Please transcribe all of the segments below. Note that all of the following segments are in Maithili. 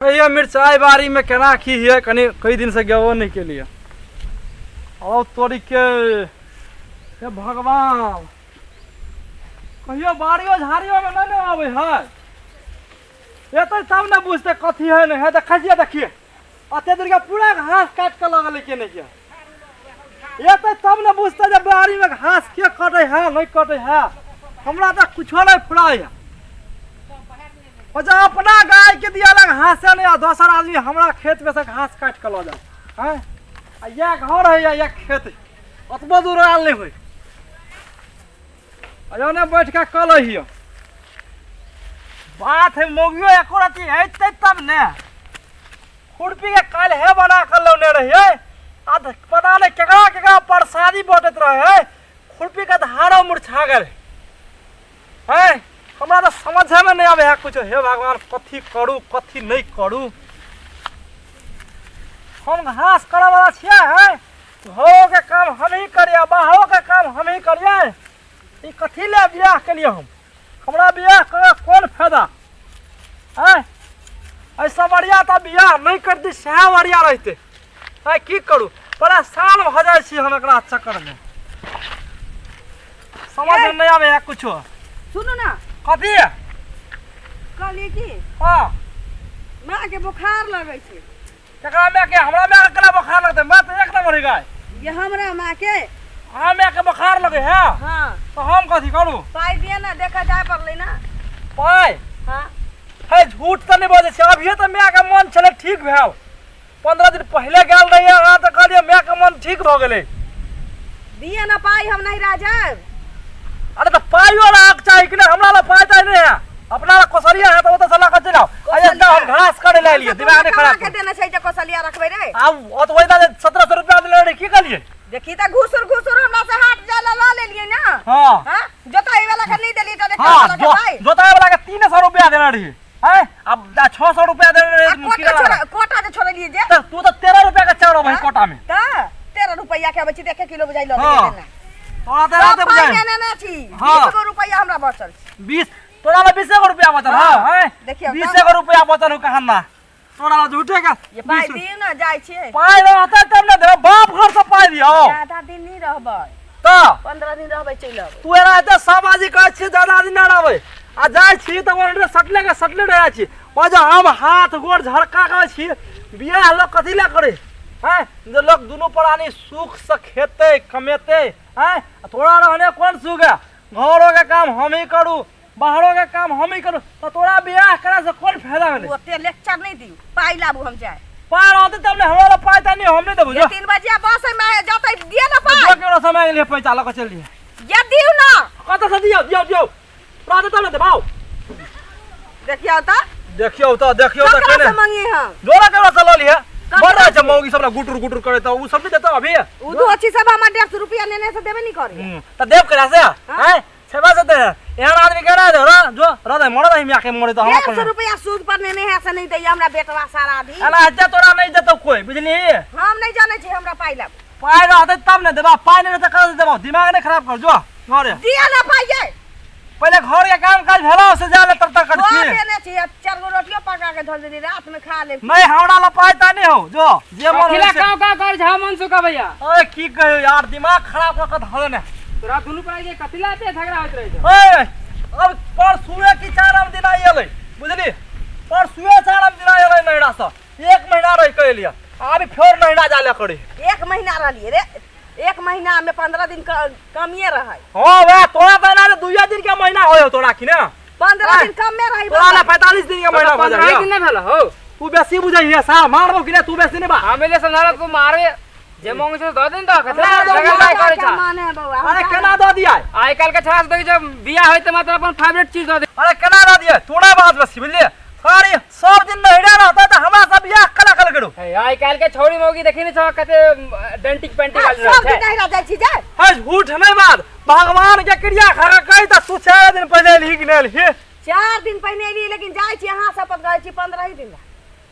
भैया मिरचाइ बाड़ीमे केना की हियै, कनि कई दिनसँ गेबो नहि केलियै। आउ तोरी के, हे भगवान, कहियो बाड़ियो झाड़ियोमे नहि ने आबै है। एतै तब ने बुझतै कथी है नहि है। देखै छियै, देखियै अते दूर के पूरा घास काटि कऽ लऽ गेलै के नहि के। एतै तब ने बुझतै जे बाड़ीमे घास के कटै है नहि कटै है। हमरा तऽ कुछो नहि फुराइ है। ओ जब अपना गाय के दिया लग घासे नहीं आ दोसर आदमी हमरा खेत में से घास काट के लऽ जाओ हैं। आ यह घर है या यह खेत है, ओतबो दूर आयल नहीं होय। आ जौने बैठ के कल हियो बात है, मौगियो एको रति हेतै तब ने। खुरपी के काल्हि हे बना के लौने रहियै आ पता नहीं केकरा केकरा प्रसादी बटैत रहे, खुरपी के धारो मुरझा गेल है। हमरा तऽ समझेमे नहि आबै है कुछो। हे भगवान, कथी करू कथी नहि करू। हम घास करऽ वाला छियै है, घरोके काम हमही करियै, बाहरोके काम हमही करियै। ई कथी लए बियाह केलियै हम? हमरा बियाह कऽ कोन फायदा है? एहिसँ बढ़िआँ तऽ बियाह नहि करती, सएह बढ़िआँ रहितै। आइ की करू, परेशान भऽ जाइ छी हम एकरा चक्करमे। समझ में नहीं आवे है कुछो। सुनू ना। कथी? कहलिए की, हाँ, माँ के बुखार लगै छै। केकरा माय के? हमरा माय के केना बुखार लगतै? माय तऽ एक नंबर है गाय। ये हमरा माँ के। अहाँ माय के बुखार लगे है? हाँ। तऽ हम कथी करू? पाइ दिअ ना, देखा जाय पड़लै ना। पाइ? हाँ। हे, झूठ तऽ नहि बजै छी। अभिये तऽ माय के मन छलै ठीक भेल, 15 दिन पहिले गेल रहियै अहाँ तऽ कहलियै माय के मन ठीक भऽ गेलै। दिए ना पाइ, हम नहीं रह जाएब। अरे तऽ पाइयो रहक चाही कि नहि? हमरा लग पाइ ताइ नहि है, अपना लग कोसरिया है तऽ ओतऽ से लऽ कऽ चलि आउ। आ एकदम हम घास करे लए एलियै, दिमाग नहि खराब के देने छै जे कोसलिया रखबै रे। आब ओत ओहि दा 1700 रुपया देले रहे, की कहलियै? देखी तऽ घुसुर घुसुर हमरा से हाथ जाय ला लऽ लेलियै ना। हाँ। हाँ, जोताई वाला के नहीं देलियै तऽ हाँ, वाला के पाइ। जोताई वाला के 300 रुपया देने रहियै हैं, अब 600 रुपया देने रहियै। आ कोटा छोड़ा, कोटा जे छोड़लियै जे तऽ तू तऽ 13 रुपया के चाउर अबै हाँ? कोटा में। तऽ 13 रुपया के अबै छै, एक किलो बुझाइ लऽ हाँ। लेलियै ना। तोरा तऽ राते सब पाइ बुझाइ। नेने छी। हाँ। 20 गो रुपया हमरा बचल छै। 20 तोरा ला 20 गो रुपया बचल। हाँ। हाँ, हैं? देखियौ 20 तऽ। गो रुपया बचल हो कहाँ ना तोरा ला झूठे का। ये पाइ 20 दियौ ना, जाइ छियै। पाइ रहतै तब ने देबै, बाप घर से पाइ दियौ। ज्यादा दिन नहीं रहबै। तऽ 15 दिन रहबै, चलि अबै। तू एना एते सब आदमी कहै छियै ज्यादा दिन नहि रहबै, आ जाइ छी तऽ ओहने सटले के सटले रहै छी। ओ जे हम हाथ गोर झड़का करै छी। बियाह लोक कथी लए करै हैं? जे लोक दुनू प्राणी सुख से खेतै कमेतै हैं। आ तोरा रहने कोन सुख है? घरो के काम हमही करू, बाहरो के काम हमही करू, तऽ तोरा बियाह करे से कोन फायदा भेलै? ओते लेक्चर नहीं दियौ, पाइ लाबू, हम जाय। पाइ रहतै तब ने। हमरा लग पाइ तऽ नहि, हम नहि देबौ। ये जो 3 बजे बस में जतै, दिअ ना जो पाइ। केकरो समय गेलियै, पैसा लऽ कऽ चलि दियै। ये दियौ ना। कतऽ से दियौ? दियौ दियौ, रहतै तब ने देबौ। देखियौ तऽ। देखियौ तऽ, देखियौ तऽ। ककरा केने से मंगिए हम? जोरा केकरो से लऽ लिहे। ककरा बड़ रहै छै से? मौगी सब गुटुर गुटुर करे तऽ उ सब नहि देतौ अभी। उ दू अच्छी सब हमर 150 रुपया नेने से देबे नहीं करे। तऽ देब केकरा से? हाँ? आँय, छेबा से दे एहन आदमी केना दे रे? जो रह दे, मरे दही, मिया के मरे तऽ हमरा 150 कोन रुपया सूद पर नेने है से नहीं दैया हमरा बेटवा सारा दिन। एना हेतै तोरा नहि देतौ कोइ, बुझलिही? हम नहीं जानै छी, हमरा पाइ लाबू। पाइ रहतै तब ने देबा, पाइ नहि रहतै कतऽ से देबौ? दिमाग नहि खराब कर, जो घरे। दिया ना पाइ ये। पहिले घर के काम काज भेलौ से जा ले तर तर कर दो छी। देने छी, आ 4 गो रोटियो पका के धऽ देली, रात में खा लेब। नहीं, हमरा लग पाइ ताइ नहि हौ, जो जे मन कथिला होइ से। काव काव कर झा मनसुखा भैया? अरे की कहियौ यार, दिमाग खराब कऽ के धऽ देने। तोरा दुनू प्राणी के कथिला एते झगड़ा होइत रहै छौ? ओए, अब परसुए की चारम दिन एलै, बुझली? परसुए चारम दिन एलै नैहरा से, 1 महीना रहि के एलियै, अभी फेर नैहरा जाय लए करी। 1 महीना रहलियै रे, 1 महीना में 15 दिन कमिए रहै। हाँ, वएह तोरा तऽ एना 2 दिन के महीना होय तोरा कि ने? 15 आँय, दिन कमे रहै। तोरा ला 45 दिन के महीना भऽ 15 जाइए। दिन नहि भेल हौ। तू बेसी बुझैये सार, मारबो कि ने? तू बेसी नहि बा। हम एलियै समझाला, तू मारबे जे मांगे छै दऽ दे ने तऽ कथिला हमरा झगड़ा दऽ करै छा? माने बौआ, अरे केना दऽ दिया? आइ काल्हि के छौड़ा सब देखै छै बियाह होय तऽ मतलब अपन फेवरेट चीज दऽ दे। अरे केना दऽ दिया? तू नहि बात बेसी बुझलियै, सारी सब दिन नहिरा रहतै तऽ हमरा सब बियाह केना कल करू? हे, आइ काल्हि के छौड़ी मौगी देखी नहि छौ कते डेंटिक पेंटिक वाली सब रहै दिन छै। नहिरा जाइ छी जे। है, झूठ नहि बात, भगवान के क्रिया खा कऽ कहि तऽ तू 4 दिन पहिले एलही कि नहि एलही? 4 दिन पहिने एलियै, लेकिन जाइ छी अहाँ सब पर गए छी 15 ही दिन ला।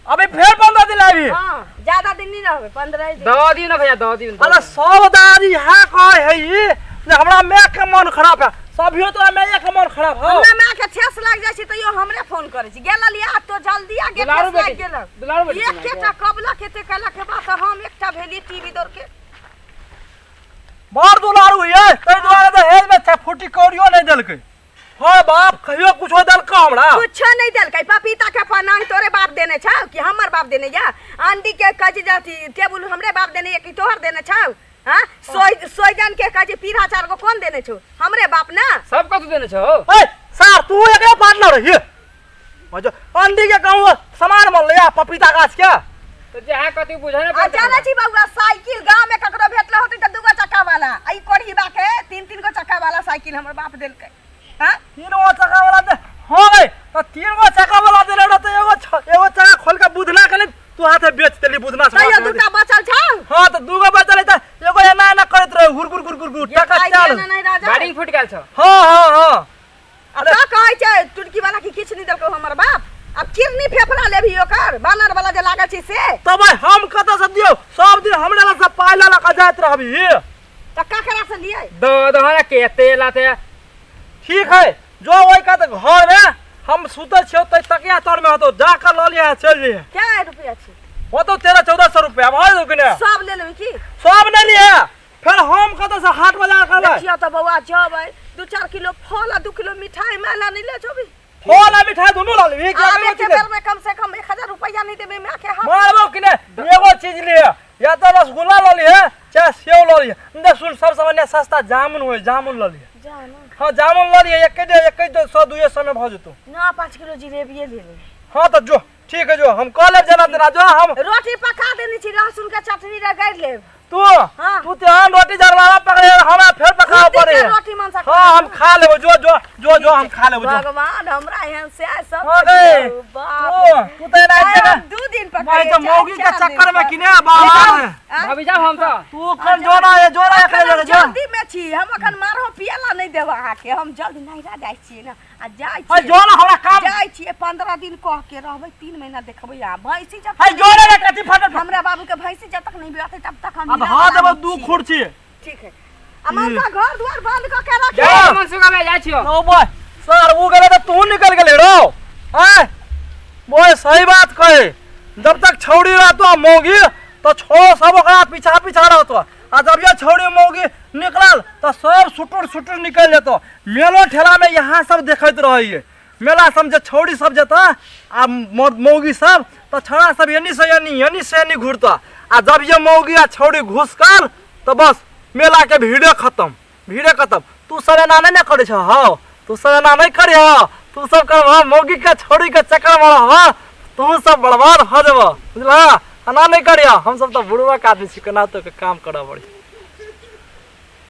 अभी फेर 15 दिन आबी? हाँ, ज्यादा दिन नहीं रहबै, 15 ही दिन। दऽ दियौ ने भैया, दऽ दियौ ने। अरे सब दादी इएह कहै है ई जे हमरा माय के मन खराब है। सभियो तोरा माय के मन खराब हौ। हमरा माय के ठेस लाग जाइ छै तैयो हमरे फोन करै छै, गेल लिया तो जल्दी आ गे, दुलारू ठेस लागि बेटी, गेल। दुलारू बेटी छै एकेटा मायके। कबला खेते केला के बाद तऽ हम एकटा भेली टीवी दौड़ के। बड़ दुलारू हियै, ताहि दुआरे तऽ हेज में फूटी कौड़ियो नहि देलकै। हाँ बाप कहियो कुछो देलको हमरा? कुछो नहीं देलकै। पपीता के पनांग तोरे बाप देने छौ कि हमर बाप देने या? आंटी के कहै छै जाति टेबुल हमरे बाप देने या कि तोहर देने छौ? हाँ सोइजन के कहै छै पीढ़ा चार गो कोन देने छौ? हमरे बाप ना। सब कतौ देने छौ? ए सार तू एकरे पार्टनर रहिए। मजो आंटी के कहूं सामान मन ले पपीता गाछ के। तो जहाँ कथी बुझे ना आ पड़तै। जानै छी बौआ, साइकिल गांव में ककरो भेटल होतै तऽ 2 गो चक्का वाला, आ ई कोढ़ीबा के 3-3 गो चक्का वाला साइकिल हमर बाप देलकै। हाँ? 3 गो चक्का वाला दे। हाँ रे, तो 3 गो चक्का वाला देले रहतै, एगो चक्का खोल के बुधना के तू हाथे बेच देली बुधना से। तैयो 2टा बचल छौ? हाँ तो 2 गो बचल है त एगो एना एना करैत रहे हुरगुर गुरगुर गुर ये टका पाइ चाल। देना नहीं राजा। गाड़ी फुट गेल छौ। हाँ हाँ हाँ। आ तऽ कहै छै टुटकी वाला कि किछु नहि देलकौ हमर बाप। अब किडनी फेफड़ा लेबही ओकर बानर वाला जे लागल छै से। तब भाई हम कतऽ से दियौ? सब दिन हमरे लग से पाइ लऽ लऽ कऽ जाइत रहबही। तऽ ककरा से लियै? दो दो के तेल आते। ठीक है, जो ओहि का तऽ घर में हम सुतल छियौ तै तकिया तर में होतौ, जा कऽ लऽ लिहे चलि जइहे। क्या रुपया छै? होतौ 1300-1400 रुपया, भऽ जेतौ कि नहि? सब ले लेबही की? सब नहि लिहे, फिर हम कतऽ से हाट बाजार करबै? देखियौ तऽ बौआ, जेबै 2-4 किलो फल आ 2 किलो मिठाई माला नहि ले जेबै? फल आ मिठाई दुनू लऽ लेबही कि आब एगो एके चीज? बेर में कम से कम 1000 रुपया नहीं देबै माय के हाथ। मारबो कि नहि? एगो चीज लिहे, या तऽ रसगुल्ला लऽ लिहे चाहे सेव लऽ लिहे। देख सुन, सबसँ बढ़िआँ सस्ता जामुन होइ, जामुन लऽ लिहे। जामुन? हाँ जामुन लऽ लिहे, 150-200 में भऽ जेतौ। ना 5 किलो जिलेबिये ले लेबै। हाँ तऽ जो ठीक है, जो हम कऽ लेब जेना तेना, जो हम रोटी पका देने छी, लहसुन के चटनी रगड़ि लेब। तू हाँ। तू तेहन रोटी जरवाला पकड़े हमरा फेर पकाबऽ खुद पड़े। के रोटी मन सा हाँ हम खा लेबो, जो जो जो जो हम खा लेबो, जो। भगवान हमरा एहन से सब हाँ गे, बाप तू तो एना रे। जगह हम 2 दिन पकड़े मैं तो चार- मौगी के चार दिन चक्कर में पर। किने बाबा। आँय? भाभी जाओ हम तो। तू कन जो ना ये जो ना अखन एकरे हम जगह जो। जल्दी में छी, हम अखन मारहो पियला नहीं देब अहाँके, हम जल्दी नैहरा जाइ छियै ना, आ जाइ है छियै। जो ना हमरा काम जाइ छियै 15 दिन कह के रहबै, 3 महीना देखबै आ भैंसी जब है जो ना कथी फटल। हमरा बाबू के भैंसी जब तक नहीं बियाते तब तक हम अब हीरा हाँ वाला देबो नहीं 2 छी। खुर्ची। ठीक है, आ मनसा घर द्वार बंद क के रख। जा मनसुखा में जाइ छियो। ओ बॉय सर वो गेलै तऽ तू निकल गेलै रौ। आय बॉय सही बात कहे, जब तक छौड़ी रहतो मौगी तो छो सब ओकरा पीछा पीछा रहतो, आ जब ये छौड़ी मौगी निकलल तो सब सुटुर सुटुर निकल जेतो। मेलो ठेला में यहाँ सब देखैत रहैये, मेला सब जे छौड़ी सब जेता आ मौगी सब तो छौड़ा सब एनी से एनी एनी से एनी घुरता, आ जब ये मौगी आ छौड़ी घुसकल तो बस मेला के भीड़े खत्म, भीड़े खत्म। तू सब एना नहीं ना करे छह, हौ तू सब एना नहीं करे हौ, तू सब कर मौगी के छौड़ी के चक्कर में रह, तू सब बर्बाद हो जेबह, बुझलह? एना नहीं करिह, हम सब तो बुढ़वा के आदमी छी, केना तो के काम करऽ पड़ै।